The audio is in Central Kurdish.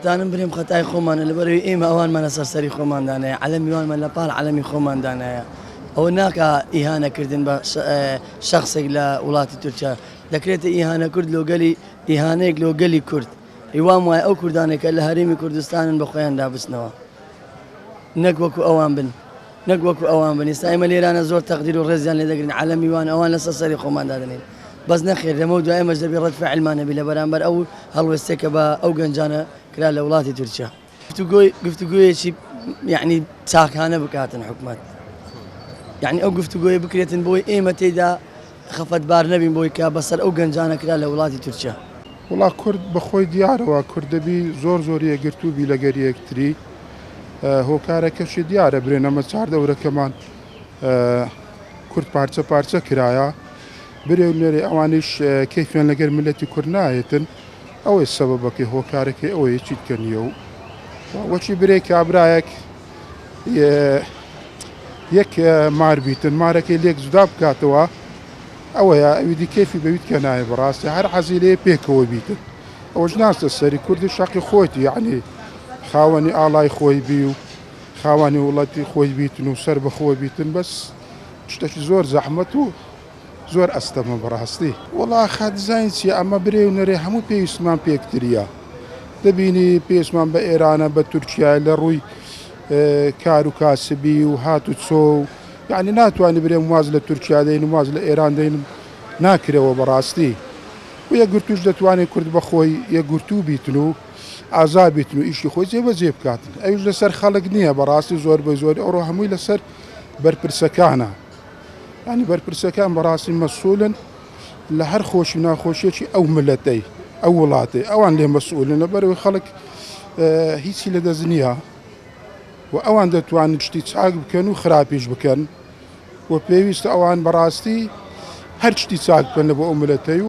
خەتانم برێم خەتای خۆمانە لەبەرەوەی ئێمە ئەوانمان لەسەر سەری خۆمان دانایە عەلەمی وانمان لە پاڵ عەلەمی خۆمان دانایە ئەوە ناکا ئیهانە کردن بە شەخسێک لە وڵاتی تورکیا دەکرێتە ئیهانە کورد لۆ گەلی ئیهانەیەک لۆ گەلی کورد هیوام وایە ئەو کوردانەی کە لە هەرێمی کوردستانن بە خۆیاندا بچنەوە نەک وەکو ئەوان بن نەک وەکو ئەوان بن ئێستا ئێمە لێرانە زۆر تەقدیر و ڕێزیان لێ دەگرین عەلەمی وان ئەوان لەسەر سەری خۆمان دادەنێین بەس نەخێر لەمەو دوای ئێمەش دەبی ڕەد فعلمان هەبی لە بەرامبەر ئەو هەڵوێستەی کە بە ئەو گەنجانە کرا لە وڵاتی تورکیا. گفتوگۆی گفتوگۆیەکی یعنی چاکانە بکاتن حکومەت یعنی ئەو گفتوگۆیە بکرێتن بۆی ئێمە تێدا خەفەتبار نەبین بۆی کە بەسەر ئەو گەنجانە کرا لە وڵاتی تورکیا. وەڵا کورد بەخۆی دیارەوە کورد دەبی زۆر زۆر یەکگرتوو بی لەگەر یەکتری هۆکارەکەشی دیارە برێن ئەمە چاردەورەکەمان کورد پارچە پارچە کرایە برێ و نەرێ ئەوانیش کەیفیان لەگەر ملەتی کورد نایەتن ئەوەی سەبەبەکەی هۆکارەکەی ئەوەیە چیتکە نییە و وەچی برێ کابرایەک یەک مار بیتن مارەکەی لێک جودا بکاتەوە ئەوەیە ئەوی دی کەیفی بەویت کە نایە بەڕاستی هەر حەزی لێ پێکەوە بیتن ئەوەش ناستە سەری کوردی شەقی خۆیتی یعنی خاوەنی ئاڵای خۆی بی و خاوەنی وڵەتی خۆی بیتن و سەر بەخۆ بیتن بەس شتێکی زۆر زەحمەت و زۆر ئەستەمە بەڕاستی. وەڵا خات زین چیە ئەمە برێ و نەرێ هەموو پێویستمان پێکتریە دەبینی پێویستمان بە ئێرانە بە تورکیایە لە ڕووی کار و کاسبی و هات و چۆ و یعنی ناتوانانی برێم واز لە تورکیا دەین و واز لە ئێران دەین ناکرەوە بەڕاستی و یەکگرتوش دەتوانێت کورد بەخۆی یەکگرتوو بیتن و ئازا بیتن و ئیشی خۆی جێبەجێ بکاتن ئەویش لەسەر خەڵک نییە بەڕاستی زۆر بە زۆری ئەوڕۆ هەمووی لەسەر بەرپرسەکانە یانی بەرپرسەکان بەڕاستی مەسولن لە هەر خۆشی ناخۆشیەکی ئەو ملەتەی ئەو وڵاتەی ئەوان لێ مەسئولن لەبەرەوەی خەڵک هیچی لە دەست نییە و ئەوان دەتوانن شتی چاک بکەن و خراپیش بکەن و پێویستە ئەوان بەڕاستی هەر شتی چاک بکەن لە بۆ ئەو ملەتەی و.